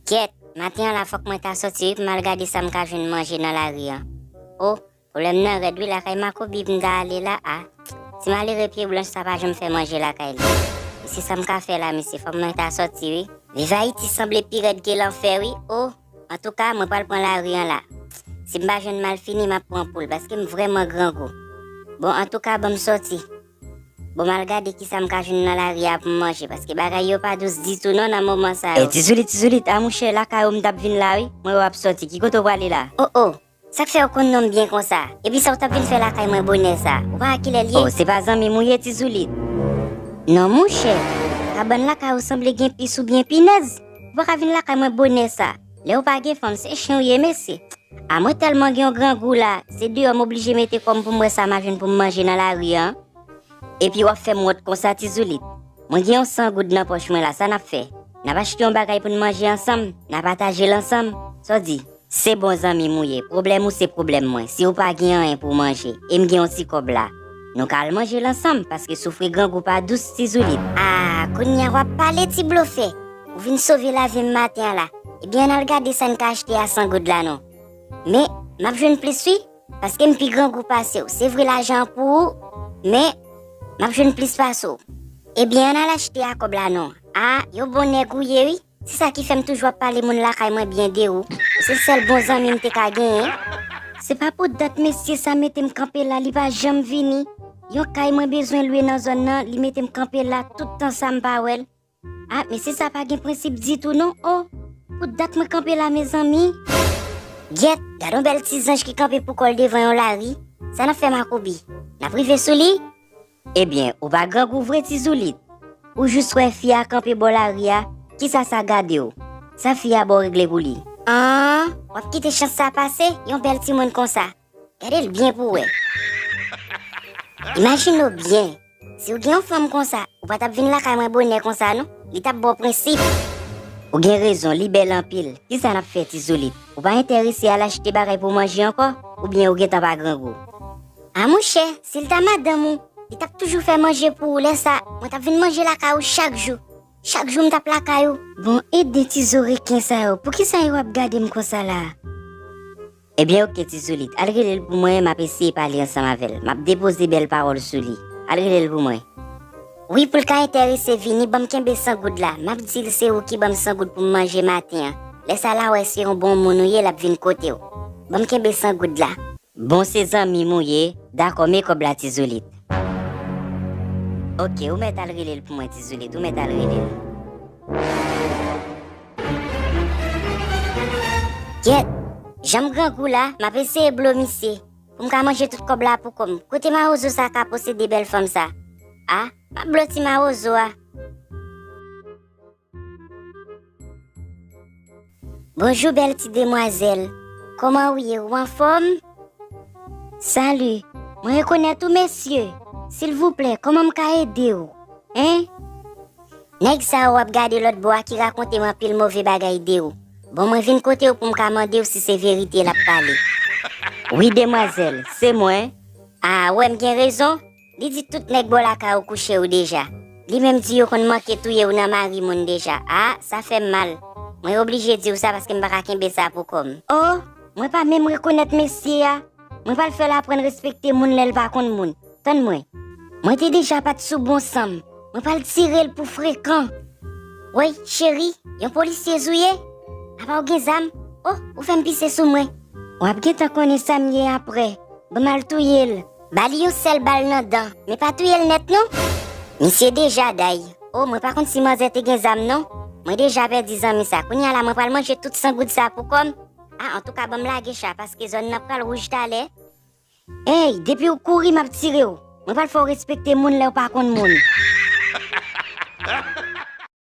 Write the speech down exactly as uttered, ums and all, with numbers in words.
Kèt, maten an la fòk mwen ta sòti wi pou m al gade sa m ka jwenn manje nan lari an. O, pwoblèm nan rèd wi, lakay makobi m ta ale la a. Ti malere pye blanch sa pa janm fè manje lakay li. Mesye sa m ka fè la mesye, fòk mwen ta sòti wi. Viv Ayiti sanble pi rèd ke lanfè wi. O, antouka mwen pral pran lari an la. Si m pa jwenn malfini m ap pran poul paske m vrèman grangou. Bon antouka ban m sòti. Bon m al gade kisa m ka jwenn nan lari a pou m manje paske bagay yo pa dous ditou non nan moman sa yo. Ey Ti Zoulit, Ti Zoulit, a mouche lakay ou m t ap vin la wi. Mwen wè w ap sòti, ki kote w prale la? O o, sa k fè w konn non m byen konsa? Epi sa w t ap vin fè lakay mwen bonè sa? Ou pa wè kilè l ye? O, se pa zanmi m ou ye Ti Zoulit? Non mouche, kabann lakay ou sanble gen pis oubyen pinèz. Ou pa ka vin lakay mwen bonè sa. Lè ou pa gen fanm se chen ou ye mesye. A mwen tèlman gen yon grangou la, se deyò m oblije mete kò m pou m wè sa m a jwenn pou m manje nan lari an. Epi w ap fè m wont konsa Ti Zoulit. Mwen gen yon san goud nan pòch mwen la, sa n ap fè? N ap achte yon bagay pou n manje ansanm, n a pataje l ansanm. Sa w di? Se bon zanmi m ou ye, pwoblèm ou se pwoblèm mwen. Si w pa gen anyen pou w manje, e m gen yon ti kòb la, nou ka al manje l ansanm, paske soufri grangou pa dous Ti Zoulit. A, kounye a w ap pale ti blofè. Ou vin sove lavi m maten an la. Ebyen ann al gade sa n ka achte a san goud la non. Men, m ap jwenn plis wi, paske m pi grangou pase w. Se vre lajan an pou ou, men m ap jwenn plis pase w. Ebyen ann al achte a kòb la non. A, yon bon nèg ou ye wi. Se sa ki fè m toujou ap pale moun lakay mwen byen de ou. Ou se sèl bon zanmi m te ka genyen. Se pa pou dat mesye sa mete m kanpe la, li pa janm vini. Yon kay mwen bezwen lwe nan zòn nan, li mete m kanpe la tout tan sa m pa wè l. A, mesye sa pa gen prensip ditou non. O, pou dat mwen kanpe la mezanmi. Gyèt, gad yon bèl ti zanj ki kanpe pou kò l devan yon lari. Sa n ap fè makobi? N ap rive sou li? Ebyen, ou pa grangou vre Ti Zoulit. Ou jis wè fi a kanpe bò lari a, kisa sa gade w? Sa fi a ba w regle pou li? An, w ap kite chans sa pase, yon bèl timoun konsa. Gade l byen pou w wè. Imajine w byen, si w gen yon fanm konsa, ou pa t ap vin lakay mwen bonè konsa non, li t ap ba w prensip. Ou gen rezon, li bèl anpil. Kisa n ap fè Ti Zoulit? Ou pa enterese al achte bagay pou w manje ankò? Oubyen ou gentan pa grangou? A monchè, si l ta madanm ou, li t ap toujou fè manje pou ou lè sa, mwen t ap vin manje lakay ou chak jou. Chak jou m t ap lakay ou. Bon, ede ti zo reken sa yo, poukisa yo ap gade m konsa la? Ebyen oke Ti Zoulit, al rele l pou mwen, m ap eseye pale ansanm avè l. M ap depoze bèl pawòl sou li. Al rele l pou mwen. Wi, pou l ka enterese vini, ban m kenbe san goud la. M ap di l se ou ki ban m san goud pou m manje maten an. Lè sa l a wè se yon bon moun ou ye, l ap vin kote w. Ban m kenbe san goud la. Bon, se zanmi m ou ye. Dakò, men kòb la Ti Zoulit. Oke, ou mèt al rele l pou mwen Ti Zoulit, ou mèt al rele l. Gyèt, jan m grangou la, m ap eseye blo misye, pou m ka manje tout kòb la pou kò m. Kote mawozo sa ka posede bèl fanm sa? A, m ap blo ti mawozo a. Bonjou bèl ti demwazèl. Kòman ou ye? Ou anfòm? Salut. Mwen rekonèt ou mesye. Silvouplè, kòman m ka ede w? Hein? Nèg sa yo w ap gade lòt bò a ki rakonte m anpil move bagay de ou. Bon, mwen vin kote w pou m ka mande w si se verite l ap pale. Wi demwazèl, se mwen. A, ou wè m gen rezon? Li di tout nèg bò lakay ou kouche ou deja. Li menm di yo konn manke touye ou nan mari moun deja. A, sa fè m mal. Mwen oblije di w sa paske m pa ka kenbe sa pou kò m. O, mwen pa menm rekonèt mesye a. Mwen pral fè l aprann respekte moun lè l pa konn moun. Tann mwen. Mwen te deja pa t sou bon san m. Mwen pral tire l pou frekan. Woy, cheri, yon polisye zouye? Apa w gen zam? O, ou fè m pise sou mwen. W ap gentan konnen sa m ye apre. Ban m al touye l. Ba li yon sèl bal nan dan, men pa touye l nèt non. Misye deja day. O, mwen pa konn si manzè te gen zam non. Mwen deja pèdi zanmi sa. Kounye a la mwen pral manje tout san goud sa pou kò m. A, antouka ban m lage cha paske zòn nan pral wouj talè. Ey, depi w kouri m ap tire w. Mwen pral fè w respekte moun lè w pa konn moun.